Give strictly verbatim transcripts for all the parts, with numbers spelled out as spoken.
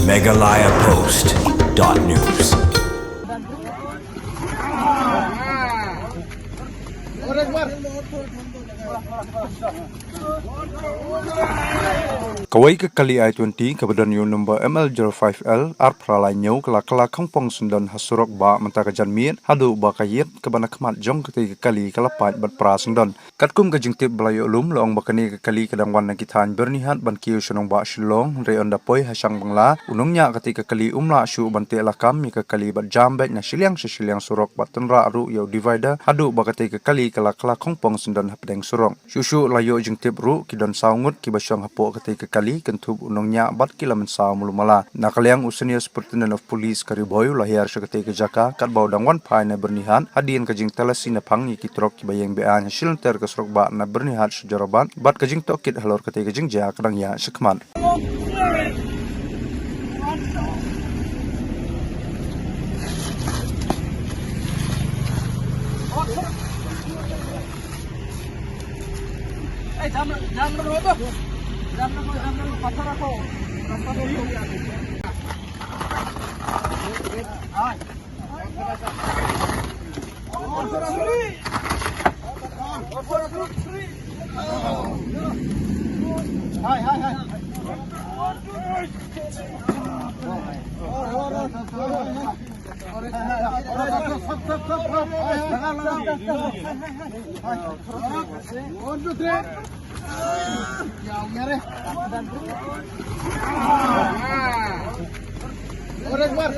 Meghalaya Post dot news. Kawei ka kali i twenty kaba don ïa u number M L zero five L ar phra lai hynñiew ka la kylla khongpong syndon ha surok bah mynta ka janmiet haduh ba ka ïit kaba na khmat jong katei ka kali ka la pait bad pra syndon. Katkum ka jingtip ba la ïoh lum, la ong ba kane ka kali ka dang wan na ki thaiñ Byrnihat ban kiew sha nongbah Shillong, hynrei ynda poi ha Shang Bangla, u nongñiah katei ka kali um lah shuh ban teh lakam ïa ka kali bad jam beit na shiliang sha shiliang surok bad tynrah ruh ïa u divider haduh ba katei ka kali ka la kylla khongpong syndon hapdeng surok. Shuh shuh la ïoh jingtip ruh, ki don saw ngut kiba shong hapoh katei ka kali, kynthup u nongñiah bad ki la mynsaw malu mala. Na ka liang u Senior Superintendent of Police ka Ri Bhoi u la hiar sha katei ka jaka katba u dang wan phai na Byrnihat, hadien ka jingtalasi naphang ïa ki trok kiba ïeng be-aiñ ha shilynter ka surok bah na Byrnihat sha Jorabat, bad ka jingtohkit halor katei ka jingjia ka dang ïaid shakhmat. One, two, three. और एक बार।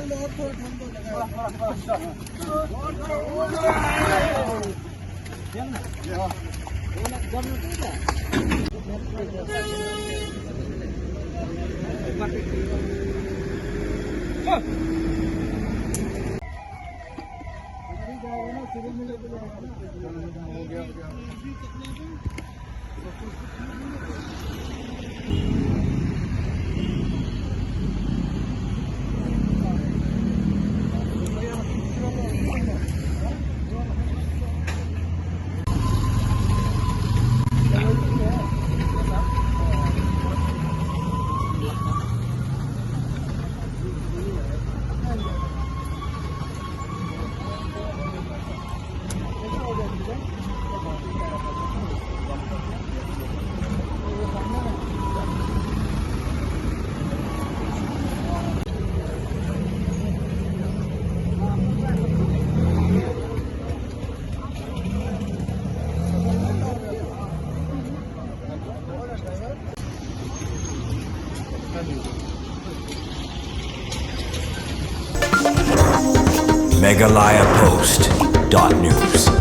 Meghalaya Post dot news.